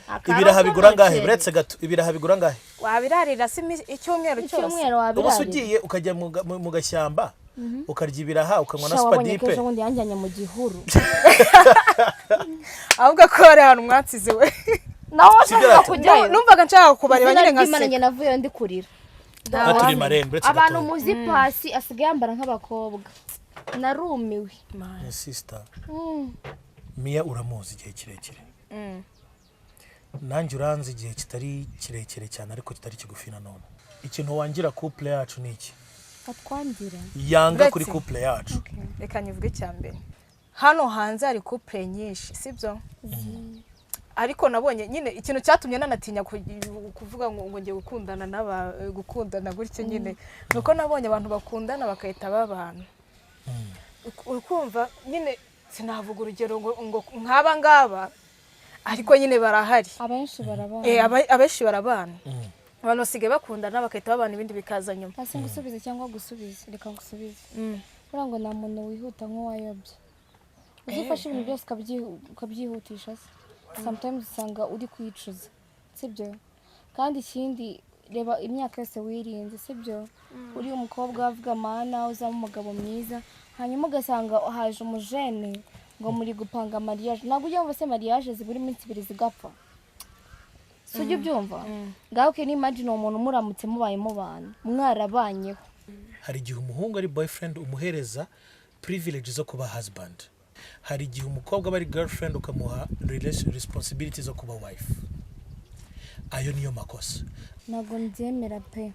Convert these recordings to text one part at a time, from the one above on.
Akaro Ibiraha bigura angahe? k'umuceri. Uretse gato, ibiraha bigura angahe? Wabirarira si icyumweru cyose? Icyumweru Ubu se wabirarira. ugiye ukajya mu gashyamba, ukarya ibiraha, ukanywa na Sha, wabonye ko Super Dip. ejo bundi yanjyanye mu gihuru. Ahubwo ko hari ahantu mwansize we. Nawe Sibyo washakaga rata? kujyayo. Numvaga nshaka kubareba Izina nyine ry'Imana, njye nkaseka. navuyeyo ndi kurira. Aha turi marembo, uretse Abantu gato. muzi Pasi asigaye yambara nk'abakobwa, narumiwe. Ni sister Mia, uramuzi igihe kirekire, nanjye uranzi igihe kitari kirekire cyane ariko kitari kigufi nanone. Ikintu wangira couple yacu ni iki? Atwangira. Yanga kuri Uretse. couple yacu. Reka nyivuge icya mbere. Hano hanze hari couple nyinshi, sibyo? Ariko nabonye nyine ikintu cyatumye nanatinya kuvuga ngo ngiye gukundana n'aba, gukundana gutyo nyine, ni uko nabonye abantu bakundana bagahita babana. Uri kumva nyine, sinavuga urugero ngo nk'aba ngaba, ariko nyine barahari. Abenshi barabana. Abenshi barabana. Abantu basigaye bakundana bagahita babana, ibindi bikaza nyuma. Hasi ngusubize cyangwa gusubize? Reka ngusubize. Buriya ngo nta muntu wihuta nk'uwayobye. Uzi ufashe ibintu byose ukabyihutisha se, sometimes usanga uri kwicuza, sibyo? Kandi ikindi, reba imyaka yose wirinze, sibyo? Uri umukobwa avuga mana uzaba umugabo mwiza, hanyuma ugasanga haje umujene ngo muri gupanga mariage. Ntabwo ujya wumva se mariage zibura iminsi 2 zigapfa? Si ujya ubyumva? Ngaho can you imagine uwo muntu muramutse mubaye mubana, mwarabanyeho? Hari igihe umuhungu ari boyfriend umuhereza privilege zo kuba husband. Hari igihe umukobwa aba ari girlfriend ukamuha responsibility zo kuba wife. Ayo niyo makosa. Ntabwo mbyemera pe.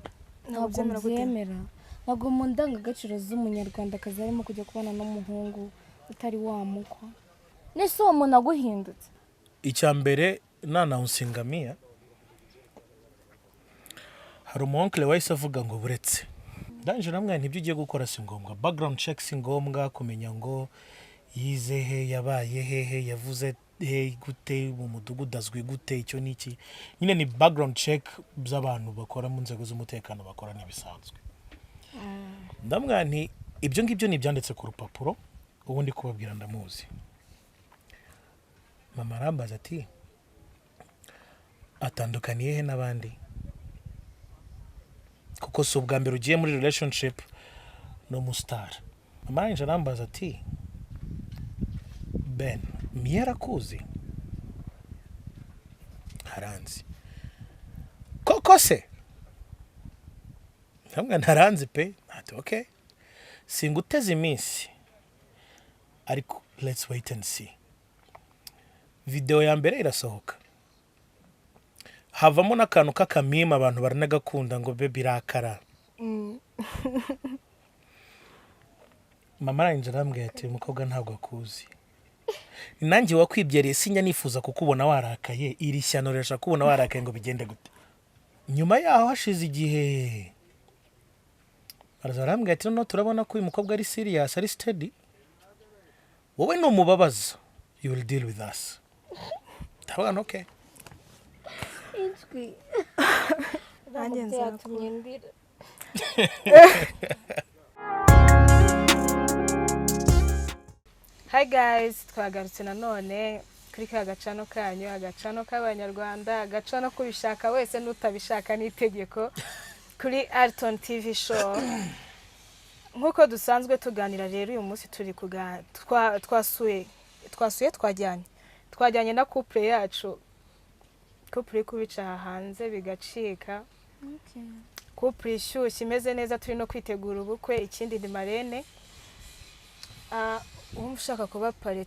Ntabwo Ntabwo ubyemera gute? mbyemera. Ntabwo mu ndangagaciro z'umunyarwandakazi harimo kujya kubana n'umuhungu utari wamukwa. Nese uwo muntu aguhindutse? Icya mbere, nanawunsinga Mia, hari umu uncle wahise avuga ngo buretse. Ndangije namwe, ntibyo ugiye gukora si ngombwa, background check si ngombwa, kumenya ngo yize he, yabaye hehe, yavuze he, gute mu mudugudu, azwi gute, icyo ni iki. Nyine ni background check z'abantu bakora mu nzego z'umutekano bakora n'ibisanzwe. Ndamwira nti ibyo ngibyo ni ibyanditse ku rupapuro, ubundi kubabwira ndamuzi. Mama arambaza ati: "Atandukaniye he n'abandi?" Kuko si ubwa mbere ugiye muri relationship n'umusitari. Mama arangije arambaza ati: "Ben, Mia arakuzi?" "Haranzi koko se?" Ntabwo ntaranzi pe. Ati: "Okay, singuteze iminsi, ariko let's wait and see." Video ya mbere irasohoka, havamo n'akantu k'akamima abantu baranagakunda ngo "Baby, irakara." Mama arangije arambwira ati: "Uyu mukobwa ntabwo akuzi, ni nanjye wakwibyariye, sinya nifuza kukubona warakaye. Iri shyano rirashaka kubona warakaye ngo bigende gute?" Nyuma yaho hashize igihe, baraza barambwira ati: "Noneho turabona ko uyu mukobwa ari serious, ari steady. Wowe numubabaza, you will deal with us." Ndavuga nti: "Okay." Injwi. Nanjye Umubyeyi nzakura. yatumye ndira. Hi guys, twagarutse nanone kuri ka gacano kanyu, agacano k'abanyarwanda, agacano k'ubishaka wese n'utabishaka n'itegeko, kuri Alton TV Show. Nk'uko dusanzwe tuganira rero, uyu munsi turi twasuye twajyanye na couple yacu, couple iri kubica aha hanze bigacika, couple ishyushye imeze neza. Turi no kwitegura ubukwe. Ikindi, ni marraine. Wumva ushaka kuba parrain,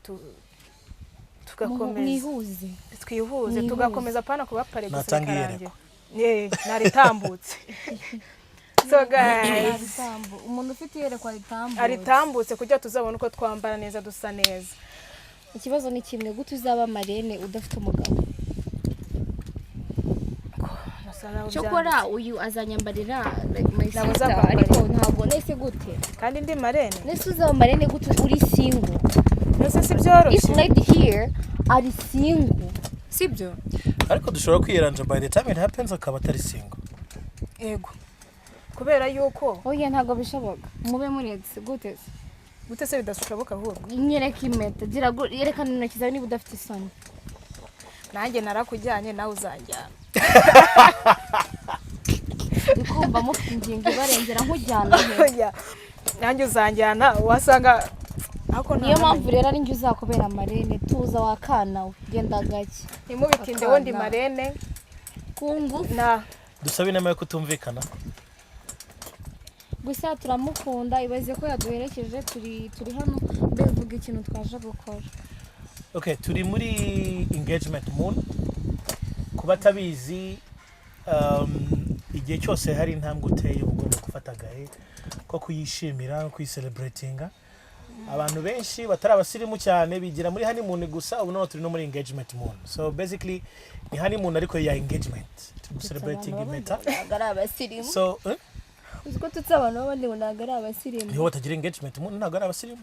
tugakomeza. Mwihuze. Twihuze. Mwihuze. Tugakomeza, apana kuba parrain gusa Natanga bikarangira. Naritambutse. So guys, Umuntu ufite iyerekwa ritambutse. Aritambutse kugira tuzabone uko twambara neza, dusa neza. Ikibazo ni kimwe: gute uzaba marraine udafite umugabo? Nasa naho Cyokora byanditse. uyu azanyambarira, like my Ntabwo sister. azakwambarira. Ariko ntabwo nese gute? Kandi ndi marraine. Nese uzaba marraine gute uri single? Mbese si This byoroshye? lady here ari single, sibyo? Ariko dushobora kwiyaranja, by the time it happens akaba atari single. Yego, kubera yuko Oya, ntabwo bishoboka, mube muretse. Gute se? Gute se bidashoboka ahubwo? Nyereka impeta, gira yerekana intoki zawe niba udafite isoni. Nanjye narakujyanye, nawe uzanjyana. Ndi kumva mufite ingingo ibarengera, nkujyana he? Oya, nanjye uzanjyana, wasanga ariko Niyo mpamvu rero ari njye uzakubera marraine. Tuza wakana we, genda gake. Ntimubitindeho, ndi Akana. marraine. Ku ngufu. Na Dusabe inama yo kutumvikana. Gusa turamukunda, ibaze ko yaduherekeje. Turi hano, mbivuga ikintu twaje gukora. Okay, turi muri engagement moon. Ku batabizi, igihe cyose hari intambwe uteye, uba ugomba gufata agahe ko kuyishimira no kuyicelebratinga. Abantu benshi batari abasirimu cyane bigira muri honeymoon gusa. Ubu noneho turi no muri engagement moon, so basically ni honeymoon ariko ya engagement, turi gucelebrating impeta. Ntabwo ari abasirimu. So, eh? Uzi ko tutse abantu b'abandi ngo ntabwo ari abasirimu? Niho batagira engagement moon, ntabwo ari abasirimu.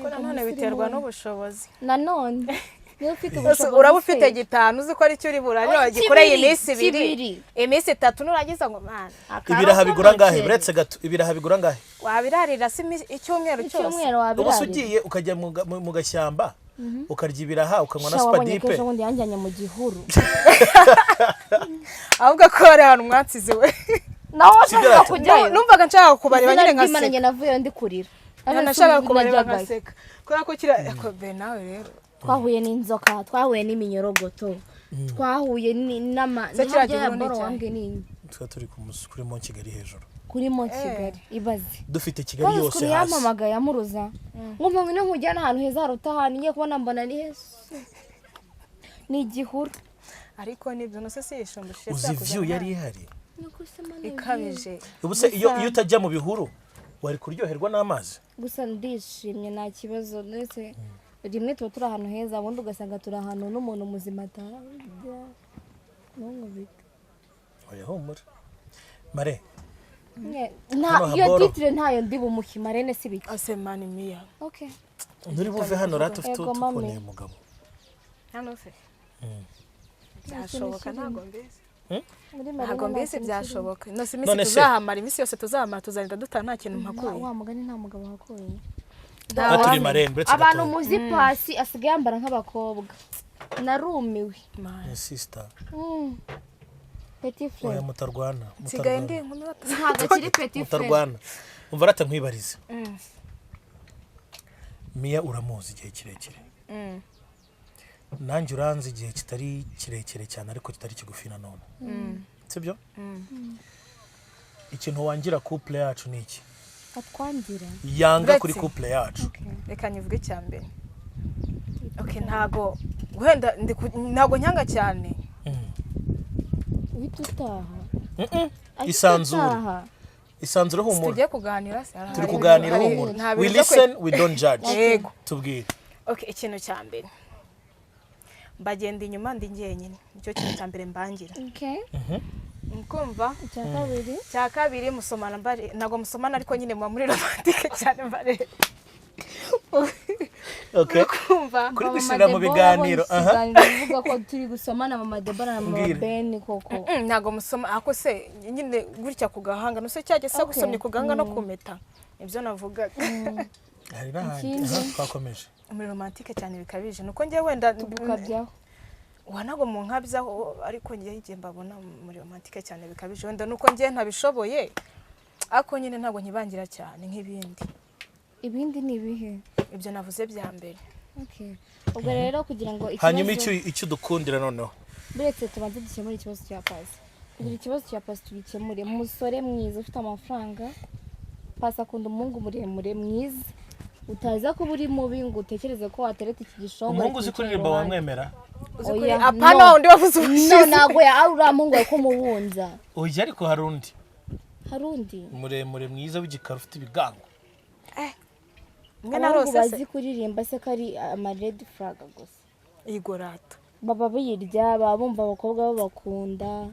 Ko nanone biterwa n'ubushobozi. Nanone niba ufite Ese ubushobozi uraba ufite se, gitanu, uzi ko aricyo uri burare, Oya, wagikoreye kibiri, iminsi 2, kibiri. iminsi 3, nurangiza ngo mana. Ibiraha bigura angahe? Buretse gato, ibiraha bigura angahe? Wabirarira se icyumweru cyose? Icyumweru Ubu se wabirarira. ugiye ukajya mu gashyamba, ukarya ibiraha, ukanywa na Sha, wabonye ko Super Dip. ejo bundi yanjyanye mu gihuru? Ahubwo ko hari ahantu mwansize we. Nawe Sibyo washakaga rata? kujyayo. Numvaga nshaka kubareba Izina nyine ry'Imana, nkaseka. njye navuyeyo ndi kurira. Nashakaga kubareba Najyagayo. nkaseka kubera ko kiriya ko be nawe rero. Twahuye n'inzoka, twahuye n'iminyorogoto, twahuye n'ama Se kiriya ntabyo ya gihuru ni boro icyahe? wambwe ni Tuba turi kuri Mont Kigali hejuru. Kuri Mont Kigali, ibaze. Dufite Kigali Kandi yose ukuntu hasi. yampamagaye amuruza, nkumva ngo nkujyane ahantu heza haruta ahantu ngiye kubona, mbona ni heza, ni igihuru. Ariko nibyo nose si yishumbishije. Uzi view yari ihari? Ikabije. Ubu se iyo utajya mu bihuru wari kuryoherwa n'amazi? Gusa ndishimye, nta kibazo, ndetse rimwe tuba turi ahantu heza, ubundi ugasanga turi ahantu n'umuntu muzima atarajya ntunkubite. Oya, humura mare. Nta Hano iyo haboro. titre ntayo ndi bumuhe, marraine si biki. Ase mani miya. Okay. Nturi buve hano rata ufite Ego, mami. utukoneye umugabo. Hano se byashoboka? Ntabwo mbizi. Muri marraine Ntabwo nta mbizi. kintu Byashoboka nose iminsi None se- tuzahamara, iminsi yose tuzahamara, tuzarinda dutaha nta kintu kirimo. mpakuye. Wa mugani nta mugabo wakuye. Aha turi marraine, uretse Abantu gatoya. muzi Pasi asigaye yambara nk'abakobwa, narumiwe. Mani. Ni sister. Petit Oya, frère. mutarwana. Nsigaye ndi Mutarwana. inkumi. Ntabwo akiri petit frère. Mutarwana. Umva rata nkwibarize. Miya uramuzi igihe kirekire, nanjye uranzi igihe kitari kirekire cyane ariko kitari kigufi nanone, sibyo? Ikintu wangira couple yacu ni iki? Atwangira? Yanga kuri Uretse- couple yacu. Reka nyivuge icya mbere. Okay, ntago wenda ntago nyanga cyane. Uhita utaha. Mm-mm. Ahita Isanzure. utaha. Isanzure, humura. Tugiye kuganira se? Turi kuganira, humura. Nta We bintu byo listen, we don't judge. Yego. Tubwire. Okay, ikintu cya mbere, mbagenda inyuma ndi njyenyine, nicyo kintu cya mbere mbangira. Okay. Kumva. Icya kabiri? Cya kabiri, musomana mbare, ntabwo musomana ariko nyine muba muri romantique cyane mbare. Okay. Kumva. Kuri gushyira mu biganiro, aha. Ikiganiro uvuga ko turi gusomana, mama Debora na mama Mbwira. Ben koko. Ntabwo musoma ako se nyine gutya ku gahanga, nuse cyajya se gusomye ku gahanga no ku mpeta, nibyo navugaga. Hari n'ahandi. Ikindi? Aha, twakomeje. Muri romantique cyane bikabije, nuko njye wenda Tugukabyaho. Wa, ntabwo mu nkabyaho, ariko njye igihe mbabona muri romantique cyane bikabije, wenda nuko njye ntabishoboye, ariko nyine ntabwo nkibangira cyane nk'ibindi. Ibindi ni ibihe? Ibyo navuze bya mbere. Okay. Ubwo rero kugira ngo Hanyuma ikibazo icyo udukundira noneho? Buretse tubanze dukemure ikibazo cya Pasi. Kugira ikibazo cya Pasi tugikemure, umusore mwiza ufite amafaranga. Pasi akunda umuhungu muremure mwiza, utaza kuba uri mubi ngo utekereze ko watereta iki gishongore Umuhungu uzi cyicaye kuririmba iruhande. wamwemera? Uzi kuri Oya, apana no. wa wundi wavuze No, ubushize. ntabwo ya ari uriya muhungu ko muhunza. Oya, ariko hari undi. Hari undi. Muremure mwiza w'igikara ufite ibigango. Mwe Abahungu narose se. bazi kuririmba se ko ari ama red flag gusa? Igorata. Baba biyirya, baba bumva abakobwa babakunda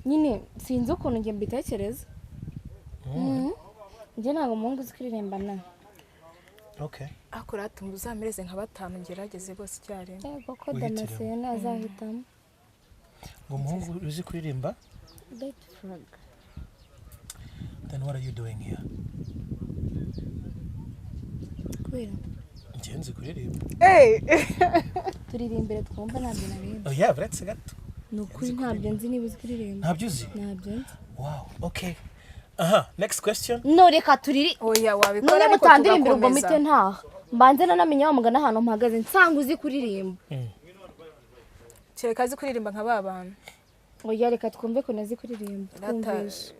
nyine, sinzi ukuntu njye mbitekereza. Njye ntabwo umuhungu uzi kuririmba na Okay. Ariko rata uzamereze nka batanu ngerageze bose icyarimwe. Yego ko. Wihitiremo. Damascene azahitamo. Ngo umuhungu uzi kuririmba? Red flag. Then what are you doing here? Kubera Njye Njye nzi kuririmba. Eh, Turirimbire twumve, ntabyo narinzi. Oya, buretse gato. Ni ukuri ntabyo nzi niba uzi kuririmba. Ntabyo uzi? Ntabyo nzi. Wow, okay, aha, next question. No, reka turiri. Oya, wabikora None ariko mutandirimbira ubwo. tugakomeza. Mite ntaha mbanze nanamenya wa mugani ahantu mpagaze nsanga uzi kuririmba. Kereka azi kuririmba nka ba bantu. Oya, reka twumve ko nazi kuririmba. Rata- Twumvishe,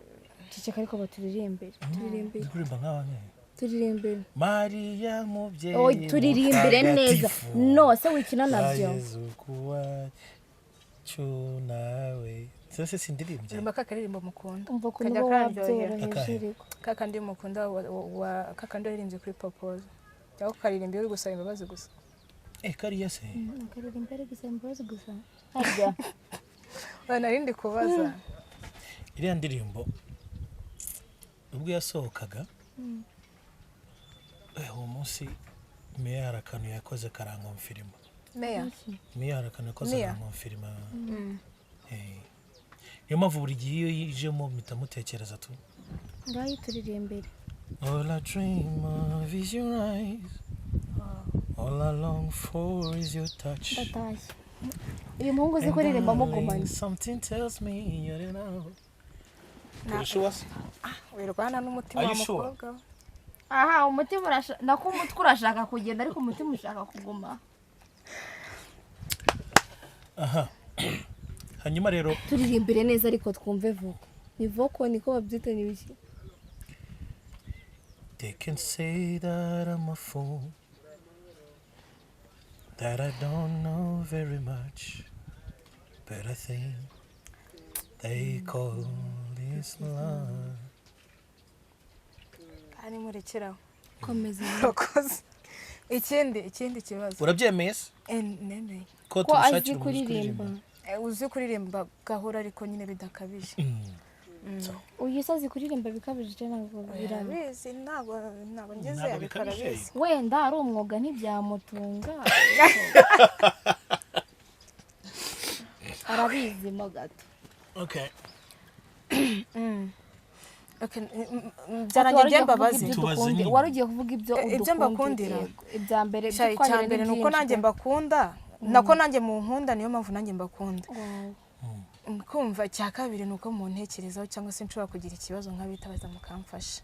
ceceka ariko baturirimbire, turirimbire. Nzi kuririmba nk'aba nk'aba. Turirimbire. Mariya mubyeyi Oya, turirimbire neza. mutagatifu, No se wikina nabyo. Yezu kuwacu nawe se sindirimbye. Ririmba ka karirimbo mukunda. Umva ukuntu Kajya uba karandyohera. wabyoroheje. Akahe? Ariko Ka kandi mukunda ka kandi waririmbye kuri propose, cyangwa ukaririmba iyo uri gusaba imbabazi gusa. Eh, kariya se? Akaririmba ari gusaba imbabazi gusa harya? Oya, nari ndi kubaza. Iriya ndirimbo ubwo yasohokaga, uwo munsi meya hari akantu yakoze karankomfirima. Meya? Meya hari akantu yakoze. Meya? Karankomfirima. Niyo mpamvu buri gihe iyo yijemo mpita mutekereza tu. Ngaho turirimbire. All I dream of is your eyes. All I long for is your touch. Ndatashye, uyu muhungu uzi kuririmba mugumanye. Something tells me you're enough. Uri sure se? Wirwana n'umutima Are wa you sure? mukobwa we. Aha umutima urashaka, nako umutwe urashaka kugenda ariko umutima ushaka kuguma. Aha. Hanyuma rero Turirimbire neza ariko twumve vocal, ni vocal niko babyita, ni biki? They can say that I'm a fool, that I don't know very much, but I think they call this love. Kandi murekeraho. Komeza. Urakoze. Ikindi kibazo. Urabyemeye se? Eh, nemeye. Ko Ko azi tumushakira umuntu uzi kuririmba. kuririmba? Eh, uzi kuririmba gahoro ariko nyine bidakabije. Uyu se azi kuririmba bikabije? Ntabwo biraba. Birabizi, ntabwo ngeze Ntabwo abikora. bikabije. Abizi. Wenda ari umwuga ntibyamutunga, arabizi mo gato. Okay. Okay, byarangiye njye mbabaze. Tubaze nyine. Wari ugiye kuvuga ibyo Eh, ibyo udukundira. mbakundira? Yego. Ibya mbere Sha, ibyo icya mbere ni uko nanjye mbakunda, nako nanjye munkunda, niyo mpamvu nanjye mbakunda. Kumva icya kabiri ni uko muntekerezaho, cyangwa se nshobora kugira ikibazo nk'abitabaza mukamfasha,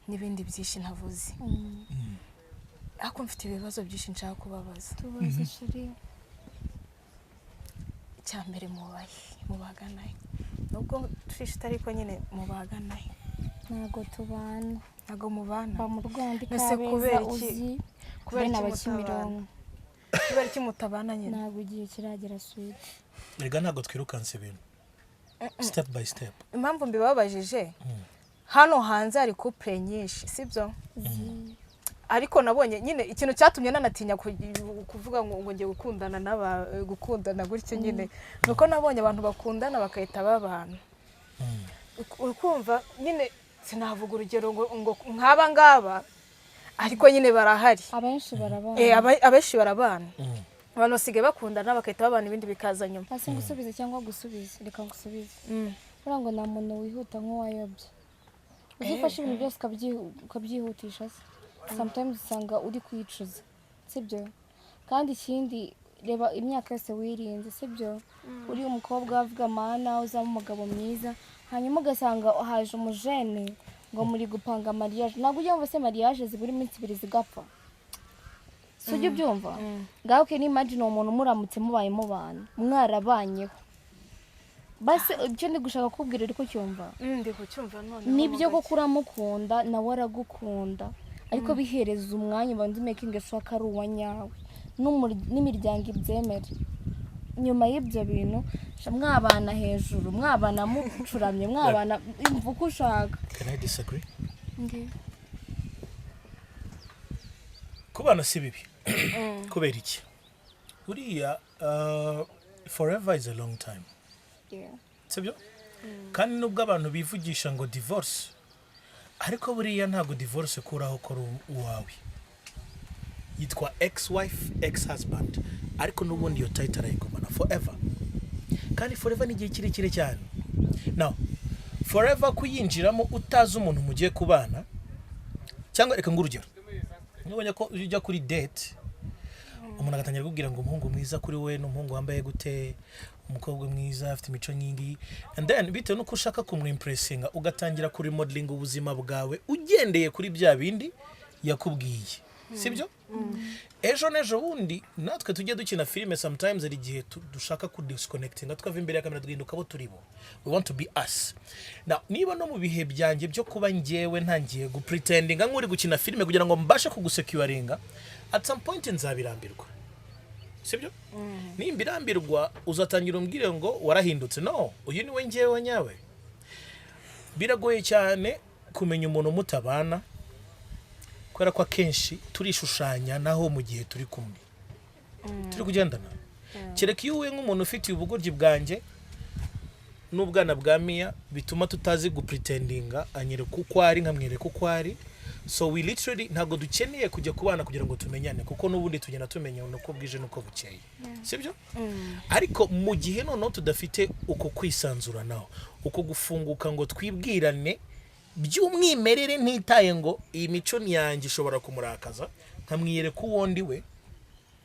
n'ibindi byinshi ntavuze. Ariko mfite ibibazo byinshi nshaka kubabaza. Tubaze, chérie. Icya mbere, mubahe, mubaganahe? Nubwo turi ariko nyine mubaganahe? Ntabwo tubana. Ntabwo mubana? Mba mu Rwanda i Ese Kabeza. kubera iki- Uzi kubera bene iki Abakimironko. mutabana? Kubera iki mutabana nyine? Ntabwo igihe kiragera, sweet. Erega ntabwo twirukansa ibintu, step by step. Impamvu mbibabajije, hano hanze hari couple nyinshi, sibyo? Ariko nabonye nyine ikintu cyatumye nanatinya kuvuga ngo ngiye gukundana n'aba gukundana gutyo nyine, ni uko nabonye abantu bakundana bagahita babana. Uri kumva nyine, sinavuga urugero ngo nk'aba ngaba, ariko nyine barahari. Abenshi barabana. Eh, abenshi barabana. Abantu basigaye bakundana bagahita babana, ibindi bikaza nyuma. Hasi ngusubize cyangwa gusubize, reka ngusubize. Buriya ngo nta muntu wihuta nk'uwayobye. Uzi ufashe ibintu byose ukabyihutisha se, sometimes usanga uri kwicuza, sibyo? Kandi ikindi, reba imyaka yose wirinze, sibyo? Uri umukobwa avuga mana uzaba umugabo mwiza, hanyuma ugasanga haje umujene ngo muri gupanga mariage. Ntabwo ujya wumva se mariage zibura iminsi 2 zigapfa? Si ujya ubyumva? Ngaho can imagine uwo muntu muramutse mubaye mubana, mwarabanyeho. Basi ibyo ndi gushaka kukubwira, uri kucyumva? Ndi kucyumva noneho. Nibyo koko uramukunda, nawe aragukunda, ariko bihereza umwanya, ubanza umakinge sure ko ari uwa nyawe, n'imiryango ibyemere. Nyuma y'ibyo bintu sha, mwabana hejuru, mwabana mucuramye, mwabana imva uko ushaka. Can I disagree? Kubana si bibi. Kubera iki? Uriya forever is a long time. Sibyo? Kandi nubwo abantu bivugisha ngo divorce, ariko buriya ntabwo divorce ikuraho ko ari uwawe. Yitwa ex wife, ex husband, ariko n'ubundi iyo title arayigumana forever. Kandi forever ni igihe kirekire cyane. Now, forever kuyinjiramo utazi umuntu mugiye kubana, cyangwa reka nguhe urugero. Nubonye ko iyo ujya kuri date, umuntu agatangira kukubwira ngo umuhungu mwiza kuri we ni umuhungu wambaye gute, umukobwa mwiza afite imico nyingi, and then bitewe n'uko ushaka kumwimpressinga, ugatangira kuremodelinga ubuzima bwawe ugendeye kuri bya bindi yakubwiye, sibyo? Ejo n'ejo bundi natwe tujye dukina filime. Sometimes hari igihe dushaka kudisconnectinga, tukava imbere ya kamera, tugahinduka abo turi bo. We want to be us. Now, niba no mu bihe byanjye byo kuba njyewe ntangiye gupretendinga nk'uri gukina filime kugira ngo mbashe kugusecuringa, at some point nzabirambirwa, sibyo? Nimba irambirwa, uzatangira umbwire ngo warahindutse. No, uyu ni we njyewe nyawe. Biragoye cyane kumenya umuntu mutabana, kubera ko akenshi turishushanya naho mu gihe turi kumwe, turi kugendana, kereka iyo uhuye nk'umuntu ufitiye ubugoryi bwanjye n'ubwana bwa Miya, bituma tutazi gupretendinga. Anyereka uko ari, nkamwereka uko ari. So we literally ntabwo dukeneye kujya kubana kugira ngo tumenyane, kuko n'ubundi tugenda tumenya uko bwije n'uko bukeye, sibyo? Ariko mu gihe noneho tudafite uko kwisanzuranaho, uko gufunguka ngo twibwirane by'umwimerere, ntitaye ngo iyi mico yanjye ishobora kumurakaza, nkamwiyereka uwo ndi we,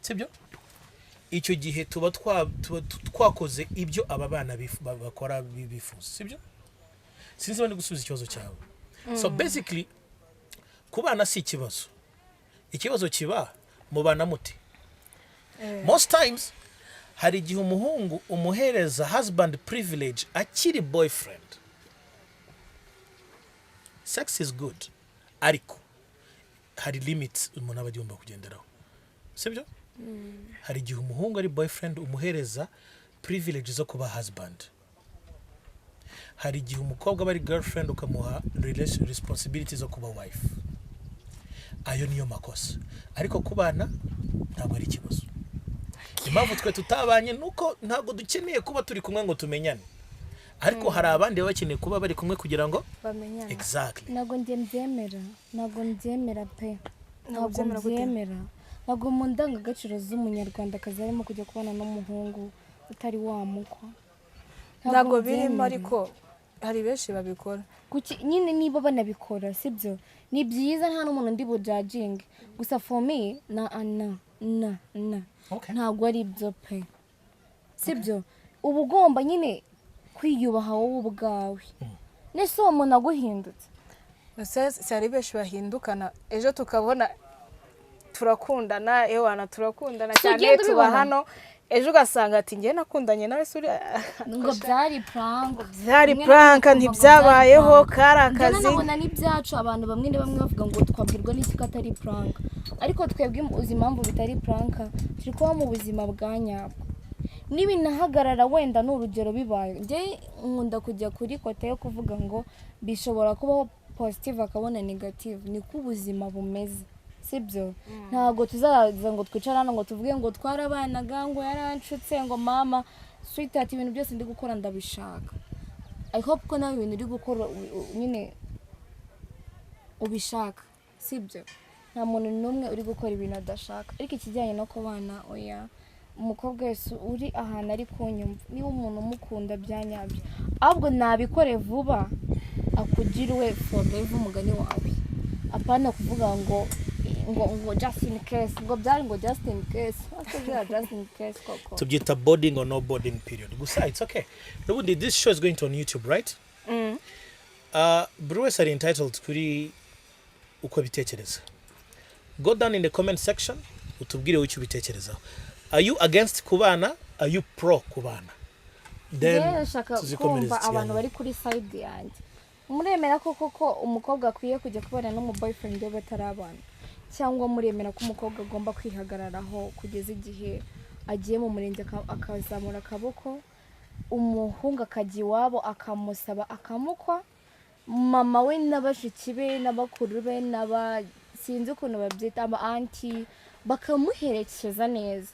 sibyo? Icyo gihe tuba twakoze ibyo aba bana bakora bifuza, sibyo? Sinzi niba ndi gusubiza ikibazo cyawe. So basically, kubana si ikibazo. Ikibazo kiba mubana mute. Most times hari igihe umuhungu umuhereza husband privilege akiri boyfriend. Sex is good, ariko hari limits umuntu aba agomba kugenderaho, sibyo? Hari igihe umuhungu ari boyfriend umuhereza privilege zo kuba husband. Hari igihe umukobwa aba ari girlfriend ukamuha responsibility zo kuba wife. Ayo niyo makosa, ariko kubana ntabwo ari ikibazo. Impamvu twe tutabanye ni uko ntabwo dukeneye kuba turi kumwe ngo tumenyane, ariko hari abandi baba bakeneye kuba bari kumwe kugira ngo bamenyane. Exactly. Ntabwo njye mbyemera, ntabwo mbyemera pe. Ntabwo Ntabwo ubyemera gute? mbyemera. Ntabwo mu ndangagaciro z'umunyarwandakazi harimo kujya kubana n'umuhungu utari wamukwa. Ntabwo birimo. Mbyemera. Ariko hari benshi babikora. Kuki nyine niba banabikora, sibyo? Ni byiza, nta n'umuntu ndi bujudginge. Gusa for me, na na na na ntabwo ari byo pe, sibyo? Uba ugomba nyine kwiyubaha wowe ubwawe. Nese uwo muntu aguhindutse? Ese si hari benshi bahindukana, ejo tukabona turakundana, ewana turakundana Si cyane, ugenda tuba ubibona? hano, ejo ugasanga ati njye nakundanye nawe suri Ngo byari prank. Byari Rimwe na prank, rimwe ukumva ngo byari ntibyabayeho, prank. kari Njye akazi. nanabona n'ibyacu, abantu bamwe na bamwe bavuga ngo twabwirwa n'iki ko atari prank? Ariko twebwe uzi impamvu bitari prank? Turi kuba mu buzima bwa nyabwo. Nibinahagarara, wenda ni urugero bibaye, njye nkunda kujya kuri côté yo kuvuga ngo bishobora kubaho positive akabona negative, niko ubuzima bumeze, sibyo? Ntabwo tuzaza ngo twicare hano ngo tuvuge ngo twarabanaga, ngo yaranshutse, ngo mama sweetheart, ibintu byose ndi gukora ndabishaka. I hope ko nawe ibintu uri gukora nyine ubishaka, sibyo? Nta muntu n'umwe uri gukora ibintu adashaka. Ariko ikijyanye no kubana, oya. Umukobwa wese uri ahantu ari kunyumva, niba umuntu umukunda bya nyabyo, ahubwo nabikore vuba, akugire uwe forever, umugani wawe, apana kuvuga ngo just in case, ngo byari ngo just in case. Ase bya just in case koko? Tubyita boarding or no boarding period. Gusa it's okay, n'ubundi this show is going to on YouTube, right? Buri wese ari entitled kuri uko abitekereza. Go down in the comment section utubwire icyo ubitekerezaho. Are you against kubana? Are you pro kubana? Then Njyewe ndashaka tuzikomereze kumva abantu ikiganiro. bari kuri side yanjye. Muremera ko koko umukobwa akwiye kujya kubana n'umu boyfriend we batarabana, cyangwa muremera ko umukobwa agomba kwihagararaho kugeza igihe agiye mu murenge akazamura akaboko, umuhungu akajya iwabo akamusaba akamukwa, mama we n'abashiki be n'abakuru be n'aba sinzi ukuntu babyita, aba aunty, bakamuherekeza neza,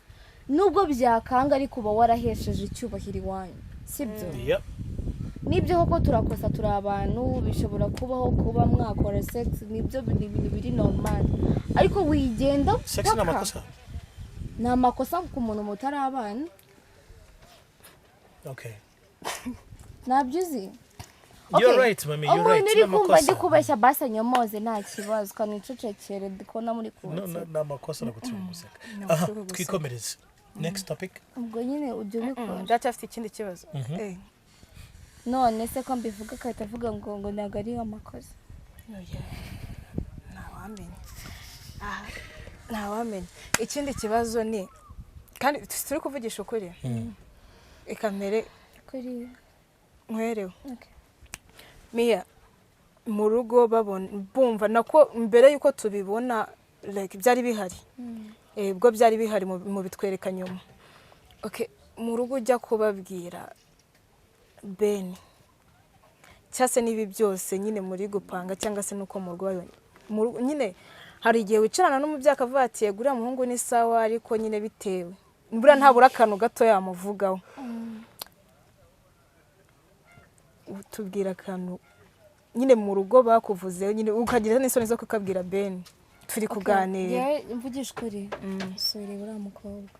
nubwo byakanga, ariko uba warahesheje icyubahiro iwanyu, sibyo? Yep. Nibyo koko turakosa, turi abantu, bishobora kubaho kuba mwakora sex, nibyo, ni ibintu biri normal, ariko wigenda Sex ni paka. amakosa? Ni amakosa ku muntu mutari abana. Okay. Ntabyo uzi? You're right, mami, you're Umuntu right. uri kumva N'amakosa. ndi kubeshya, basi nyomoze, nta kibazo, kanicecekere, ndi kubona muri No, no, kunseka. ni amakosa nagutuma guseka. Ntabwo Aha, turi kuguseka. twikomereze next topic. Ubwo nyine ujya ubikora. Ndacyafite ikindi kibazo. None se ko mbivuga agahita avuga ngo ntabwo ari amakosa? Oya, ntawamenya. Aha, ntawamenya. Ikindi kibazo ni, kandi turi kuvugisha ukuri, reka mbere Kuri nkwerewe. Okay. Miya, mu rugo babona, bumva nako mbere y'uko tubibona, like byari bihari. Ubwo byari bihari mu bitwereka nyuma. Okay, mu rugo ujya kubabwira Ben cyangwa se n'ibi byose nyine muri gupanga, cyangwa se nuko mu rugo babibonye. Mu rugo nyine hari igihe wicarana n'umubyeyi akavuga ati: "Yego, uriya muhungu ni sawa," ariko nyine bitewe buriya ntabura akantu gato yamuvugaho. Tubwira akantu nyine mu rugo bakuvuzeho, nyine ukagira n'isoni zo kukabwira Ben turi kuganira. Njyewe mvugisha ukuri, sore, uriya mukobwa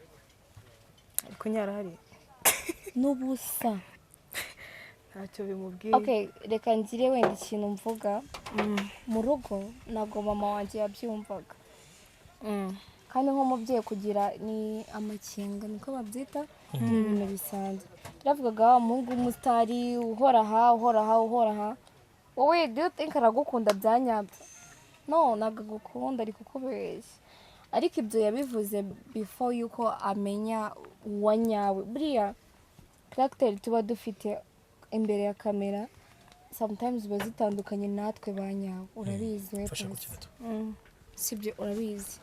Ariko nyarahari. N'ubusa. Ntacyo bimubwiye. Okay, reka ngire wenda ikintu mvuga. Mu rugo ntabwo mama wanjye yabyumvaga. Kandi nk'umubyeyi kugira ni amakenga, niko babyita, ni ibintu bisanzwe. Turavugaga wa muhungu w'umusitari uhora aha, uhora aha, uhora aha, wowe do you think aragukunda bya nyabyo? No, ntabwo agukunda, ari kukubeshya. Ariko ibyo yabivuze before yuko amenya uwa nyawe. Buriya caractère tuba dufite imbere ya kamera sometimes ziba zitandukanye natwe ba nyawe, urabizi we. Fasha ku Pasi. Kibazo. Sibyo? Urabizi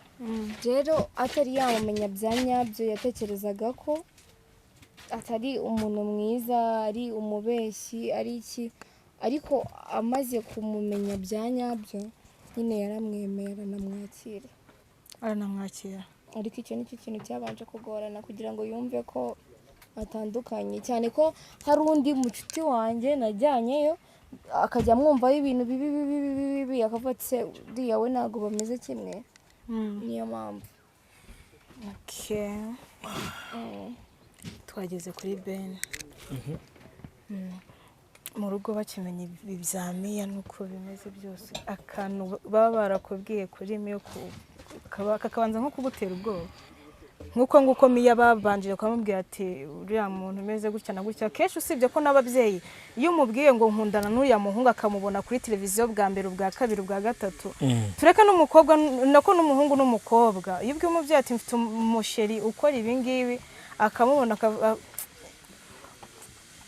rero, atari yamumenya bya nyabyo, yatekerezaga ko atari umuntu mwiza, ari umubeshyi, ari iki. Ariko amaze kumumenya bya nyabyo nyine yaramwemera, aranamwakira. Aranamwakira. Ariko icyo ni cyo kintu cyabanje kugorana kugira ngo yumve ko atandukanye, cyane ko hari undi mucuti wanjye najyanyeyo akajya amwumvaho ibintu bibi bibi bibi bibi, akavuga ati: "Se uriya we ntabwo bameze kimwe?" Niyo mpamvu. Okay. Twageze kuri Ben. Mu rugo bakimenya ibi bya Miya n'uko bimeze byose, akantu baba barakubwiye kuri Miya kakabanza nko kugutera ubwoba, nk'uko nguko Miya babanjije kumubwira ati: "Uriya muntu umeze gutya na gutya." Kenshi usibye ko n'ababyeyi, iyo umubwiye ngo nkundana n'uriya muhungu, akamubona kuri televiziyo bwa mbere, ubwa kabiri, ubwa gatatu, tureke n'umukobwa, nako n'umuhungu n'umukobwa, iyo ubwiye umubyeyi ati: "Mfite umusheri ukora ibi ngibi," akamubona,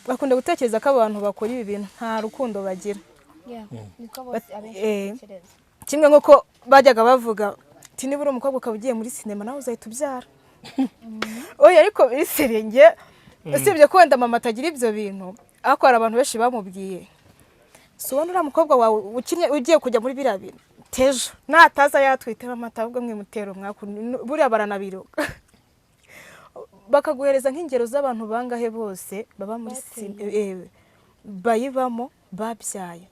bakunda gutekereza ko abantu bakora ibi bintu nta rukundo bagira. Yeah, niko bose abenshi batekereza. Kimwe nk'uko bajyaga bavuga ati: "Niba uri umukobwa ukaba ugiye muri sinema, nawe uzahita ubyara." Oya, ariko biserenge, usibye ko wenda mama atagira ibyo bintu, ariko hari abantu benshi bamubwiye: "Si ubona uriya mukobwa wawe ukinnye ugiye kujya muri biriya bintu, tejo nataza yatwite?" Mama ahubwo mwimutera umwaku, buriya baranabiruka, bakaguhereza nk'ingero z'abantu bangahe bose baba muri bayibamo babyaye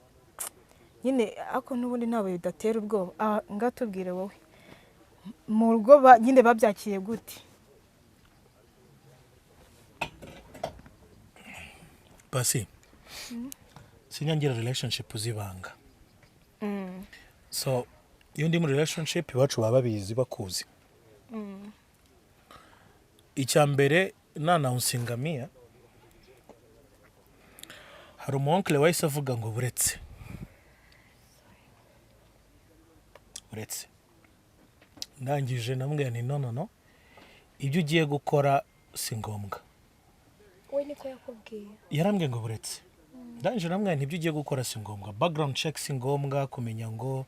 nyine. Ariko n'ubundi ntabwo bidatera ubwoba. Ah, ngatubwire wowe, mu rugo nyine babyakiriye gute? Basi sinyangira relationship zibanga. So iyo ndi muri relationship, iwacu baba babizi, bakuzi. Icya mbere nanawunsinga Miya, hari umu oncle wahise avuga ngo buretse, buretse. Ndangije namubwira nti: "No, no, no, ibyo ugiye gukora si ngombwa." We niko yakubwiye? Yarambwiye ngo buretse. Ndangije namubwira nti: "Ibyo ugiye gukora si ngombwa, background check si ngombwa, kumenya ngo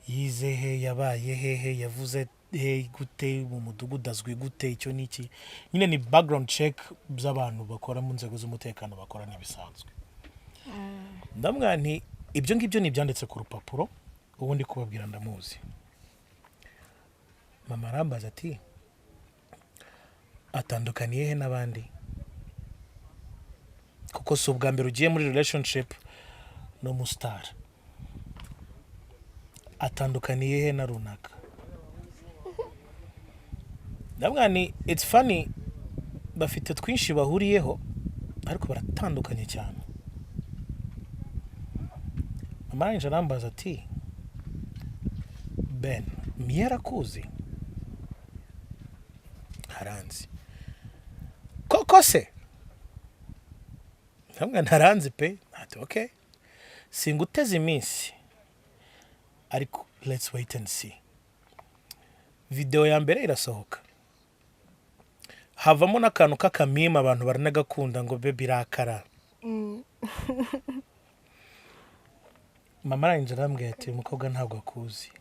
yize he, yabaye hehe, yavuze he gute, mu mudugudu azwi gute, icyo ni iki." Nyine ni background check z'abantu bakora mu nzego z'umutekano bakora n'ibisanzwe. Ndamubwira nti: "Ibyo ngibyo ni ibyanditse ku rupapuro, ubundi kubabwira ndamuzi." Mama arambaza ati: "Atandukaniye he n'abandi? Kuko si ubwa mbere ugiye muri relationship n'umusitari, atandukaniye he na runaka?" Ndabona ni it's funny, bafite twinshi bahuriyeho ariko baratandukanye cyane. Mama arangije arambaza ati: "Ben, Miye arakuzi?" "Haranzi koko se?" Ntabwo ntaranzi pe. Ati: "Okay, singuteze iminsi, ariko let's wait and see." Video ya mbere irasohoka, havamo n'akantu k'akamima, abantu baranagakunda, ngo "Baby, irakara." Mama arangije arambwira ati: "Umukobwa ntabwo akuzi,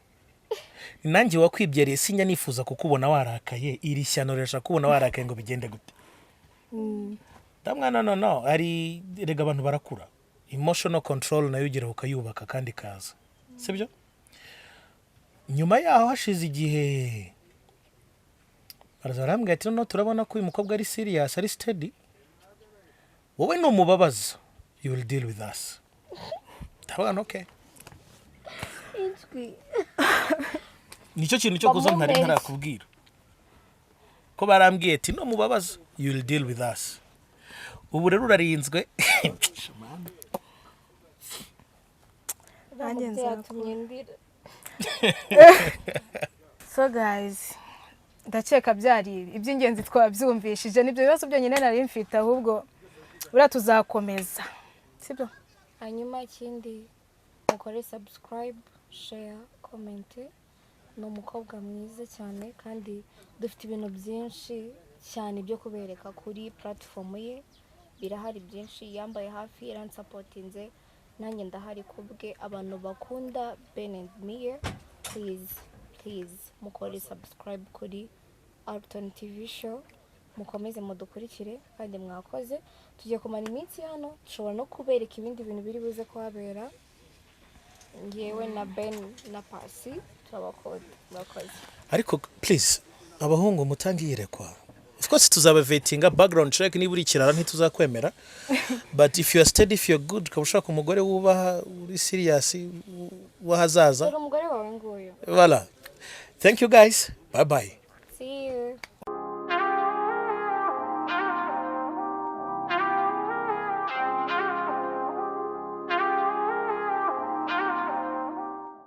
nanjye wakwibyariye sinya nifuza kukubona warakaye. Iri shyano rirashaka kubona warakaye ngo bigende gute?" Ndamwana: "No, no, ari rega abantu barakura, emotional control nayo ugira ukayubaka kandi ikaza, sibyo?" Nyuma yaho hashize igihe, baraza barambwira ati: "Noneho turabona ko uyu mukobwa ari serious, ari steady. Wowe numubabaza, you will deal with us." Ndavuga nti: "Okay." Injwi. Nicyo kintu cyo kuza ntari Bamumpere. ntarakubwira ko barambwiye ati: "Numubabaza, you will deal with us." Ubu rero urarinzwe. Nanjye nzakura. Byatumye ndira. So guys, ndakeka byari ibi iby'ingenzi twabyumvishije. Nibyo bibazo byonyine nari mfite, ahubwo buriya tuzakomeza, sibyo? Hanyuma ikindi, mukore subscribe, share, comment. Ni umukobwa mwiza cyane, kandi dufite ibintu byinshi cyane byo kubereka kuri platform ye. Birahari byinshi. Yambaye hafi, yaransapotinze, nanjye ndahari kubwe. Abantu bakunda Ben and Mia, please, please, mukore subscribe kuri Alton TV Show, mukomeze mudukurikire kandi mwakoze. Tugiye kumara iminsi hano, dushobora no kubereka ibindi bintu biri buze kuhabera. Ngewe na Ben na Pasi turabakunda, murakoze. Ariko please, abahungu mutange iyerekwa. Of course tuzabavetinga, background check. Niba uri ikirara ntituzakwemera, but if you are steady, if you are good, ukaba ushaka umugore wubaha, uri serious, w'ahazaza. Dore umugore wawe nguyu. Voilà, thank you guys, bye bye.